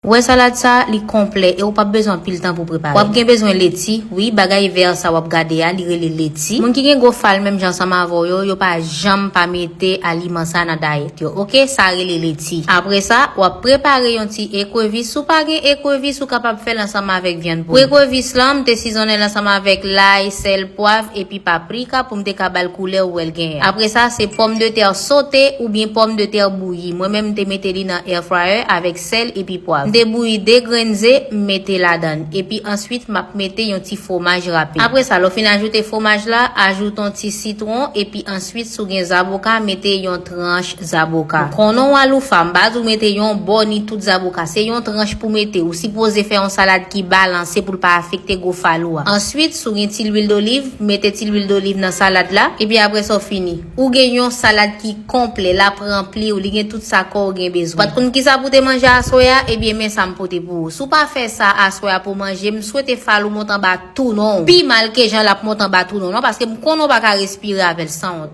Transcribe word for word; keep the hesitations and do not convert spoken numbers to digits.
Ou wè salad sa, li konplè e ou p ap bezwen anpil tan pou prepare. W ap gen bezwen leti, wi, bagay vè sa w ap gade a, li rele leti. Moun ki gen gwo fal menm jan ansanm avè w yo, yo pa janm pa mete aliman sa nan dayèt yo, oke? Sa rele leti. Apre sa, w ap prepare yon ti ekrevis. Si w pa gen ekrevis, ou kapab fè l ansanm avèk vyann poul. Pou ekrevis lan, m te sizonnen l ansanm avèk lay, sèl, pwav, epi paprika pou m te ka ba l koulè ou wè l genyen. Apre sa, se pòmdetè sote oubyen pòmdetè bouyi. Mwen menm, m te mete li nan air fryer avèk sèl epi pwav. M te bouyi de grenn ze, m mete ladan l. Epi answit, m ap mete yon ti fwomaj rape. Apre sa, lè w fin ajoute fwomaj la, ajoute yon ti sitwon, epi answit, si w gen zaboka, mete yon tranch zaboka. Ou konnen w aloufa, m pa di w mete yon bò ni tout zaboka. Se yon tranch pou mete. Ou sipoze fè yon salad ki balanse pou l pa afekte gwo fal ou a. Answit, si w gen ti lwil doliv, mete ti lwil doliv nan salad la. Epi apre sa, w fini. Ou gen yon salad ki konplè, l ap ranpli w, li gen tout sa kò w gen bezwen. Ou pa t konn kisa pou w te manje aswè a? Ebyen, men sa m pote pou ou. Si w pa fè sa aswè a pou w manje, m swete fal ou monte anba tou non w. Pi mal ke jan l ap monte anba tou non w lan, paske m konnen w pa ka respire avè l, sanwont.